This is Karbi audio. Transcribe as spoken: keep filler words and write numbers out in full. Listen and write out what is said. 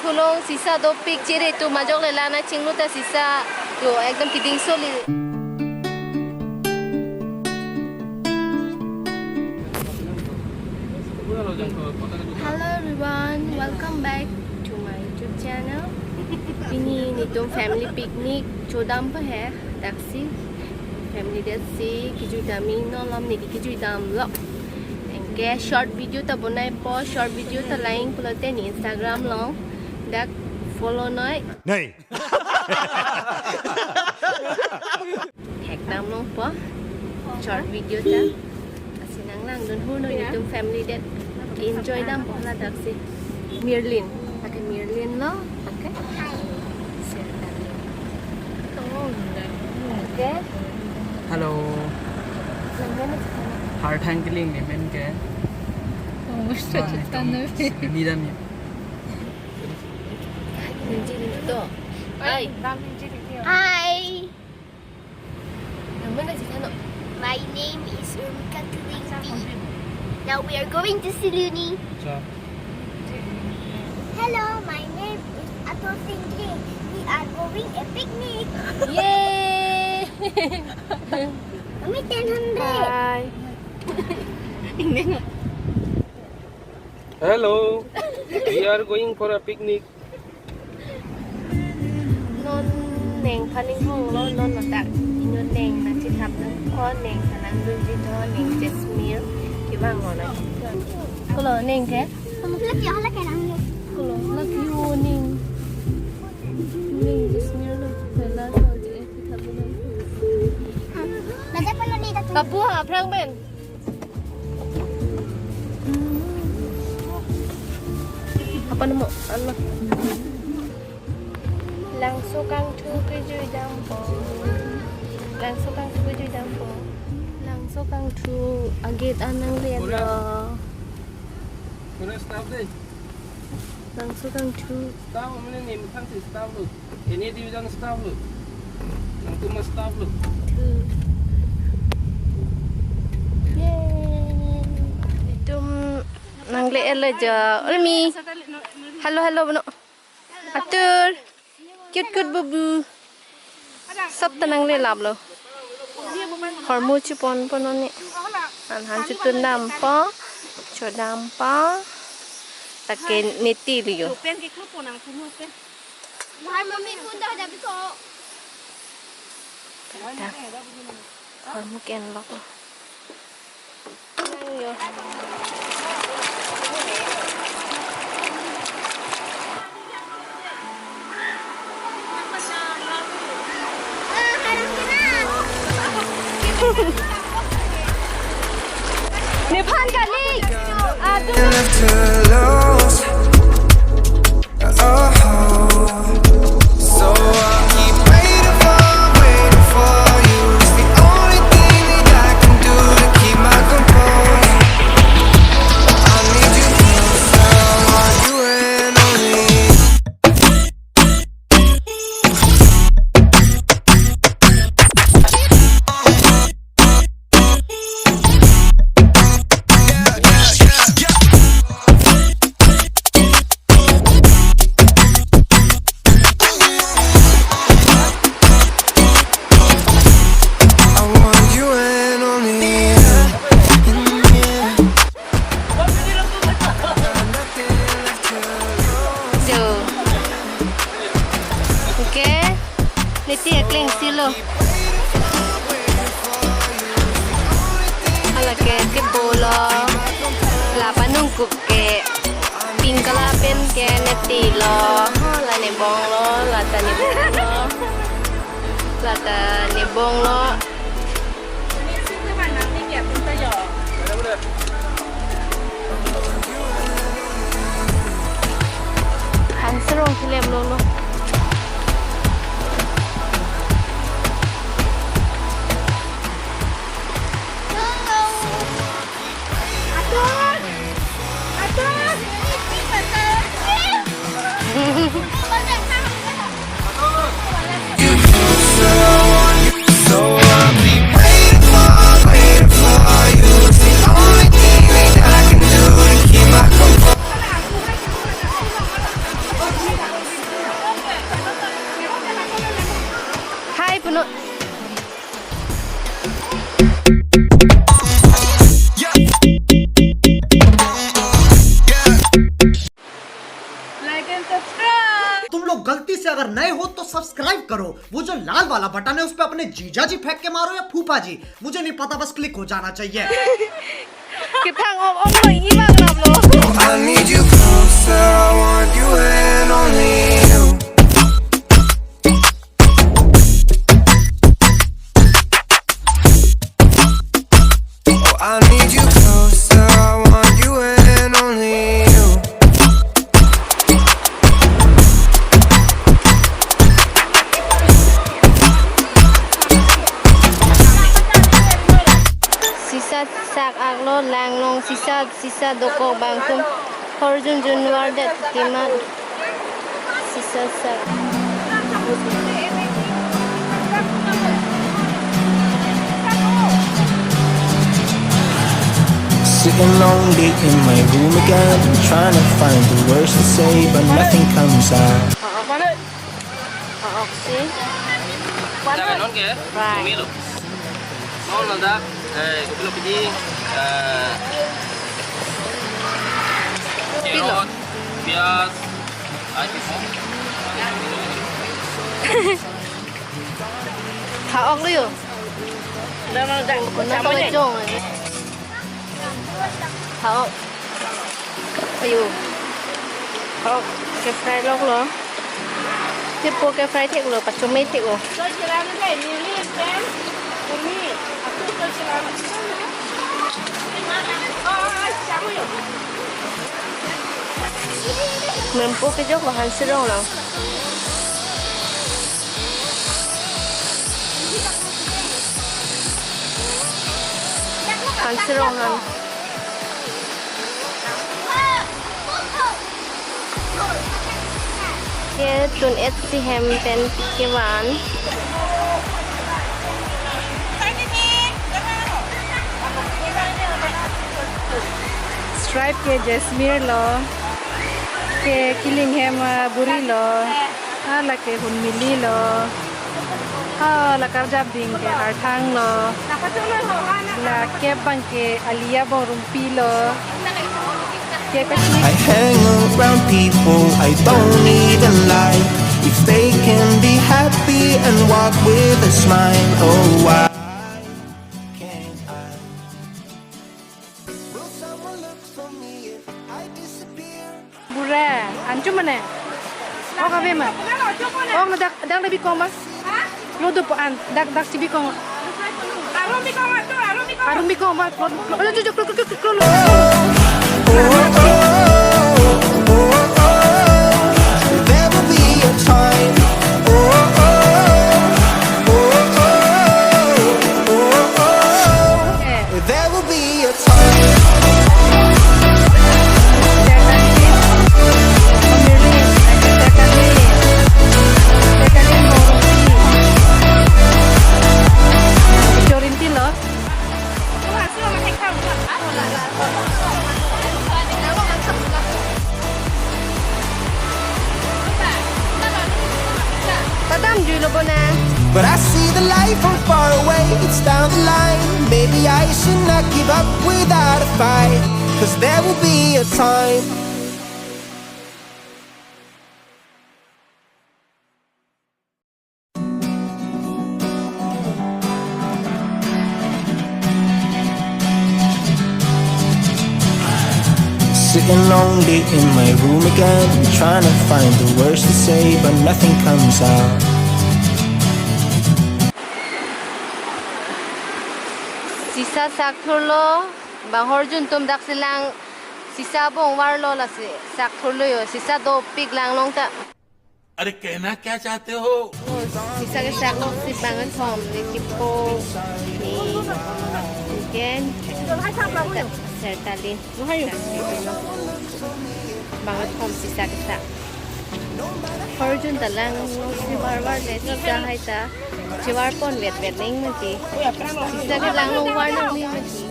Thulong sisa dopik, chere tu majok le lana chinglu ta sisa tu ekdom keding soli. Hello everyone, welcome back to my YouTube channel. Pini netum family picnic chodam pa he, daksi family det si kejui dam-i, non lam ne kejui damlo. Anke short video ta bonai po, short video ta lang pulote ne Instagram along dak follow noi. Nei. Hek damlo po short video ta. Lasi nanglangdun hur noi, netum family det. Enjoy dam po ladak si. Merlin. Pakai Merlin lo. Pakai. Okay. Hello. Nang men ke? Harthang Killing ne men ke. Oh, mesti. Nidam ya. Ninji nito. Hai. Hai. Nang men aja kan? My name is Urmika Tulingpi. Now we are going to Siluni. Hello, my name is Atul Singh. We are going a picnic. Yay! Kami ten hundred. Hi. Hello. We are going for a picnic. Non neng phaning hong lo, non ladak. Ino neng nangchethap nang ko, neng phanang dunji tho, neng Jasmine. Kevang lo na. Kolo neng ke? Lagi hala ke nang lo. Kolo lagi o neng. Neng Jasmine lo. Pela so je chethap nang. Lagi pala ni ta. Kapu ha, aphrang pen. Apa nemu? Alo. Langso kangthu kejui dampo. Langso kangthu kejui dampo. Langso kangthu agit anang lian lo. Kore staff dei. Langso kangthu. Staff, mane nem thang si staff lo. Ini division staff lo. Nang tuma staff lo. Thu. Yay. Itum nangle-et lo jo. Urmi. Hello, hello, bono. Atur. Cute, cute, bubu. Sop ta nanglelap lo. Hormu chepon pon oni. An han chetun dampo, chodampo. Lake neti liyo. Ta. Hormu ke-en lok lo. Nephan kali. Aduh. Oh, so I keep waiting for, waiting for you. It's the only thing that I can do to keep my composure. I need you closer, I want you and only you. I want you and only you. Jo. Okay. Neti akleng si lo. Hala ke kepolo. La panungkup ke pink color pen ke neti lo. La nebong lo, la ta nebong lo. La ta nebong lo. Hanserong kelep lo lo. No. Like and subscribe. तुम लोग गलती से अगर नए हो तो सब्सक्राइब करो। वो जो लाल वाला बटन है उस पर अपने जीजा जी फेंक के मारो या फूफा जी, मुझे नहीं पता, बस क्लिक हो जाना चाहिए। Kethang ong ong lo, ing ibang lam lo. I need you closer, I want you and only you. Oh, I need you closer, I want you and only you. Sisa sak aklo, langlong sisa, sisa dokok bangtum, horjun junwar det timan. Sisa sak. Sitting lonely in my room again, trying to find the words to say, but nothing comes out. Oxy. Right. Non ada, eh, kopi lo pidi, eh, carrot, pias, ai, Tha-ok lo yo. Kono kachong. Tha-ok. Ayo. Tha-ok. Ke-fry lok lo. Kepo ke-fry thek lo, pachome thek lo. Mempo kejok lo, han serong lo. Han serong han. Ke tun-et si hem pen kevan. Stripe ke jasmine lo, ke kiling hem, ah, buri lo, hala ke hunmili lo, hala karjap ding ke arthang lo, la kep bang ke alia bong rumpi lo, ke kachui. I hang around people I don't even like. If they can be happy and walk with a smile, oh, why can't I? Will someone look for me if I disappear? Bura, anchot mane. Oh, kabe ma. Oh, na dak, dak lebih koma. Lo do po an, dak, dak si bikong. Arum bikong atum, arum bikong. Arum bikong ma, lo, lo, lo, lo, lo, lo, lo. Oh, oh, oh, oh, oh. There will be a time. Oh, oh, oh, oh, oh, oh, oh. Eh. There will be a time. Padam jui lo bo na. But I see the light from far away, it's down the line. Maybe I should not give up without a fight, 'cause there will be a time. Sitting lonely in my room again, trying to find the words to say, but nothing comes out. Sisa sak thurlo, bang horjun atum dak si lang, sisa bong varlo lasi sak thurlo yo, sisa dopik langlong ta. अरे कहना क्या चाहते हो? Sisa kesak lo si bang kethom, ne kipo, ne ken, sertalin. Bang kethom sisa kesak. Horjun ta langlong si varvar le sisa hai ta chevar pon vet vet nang mati. Sisa ke langlong var nang ni mati.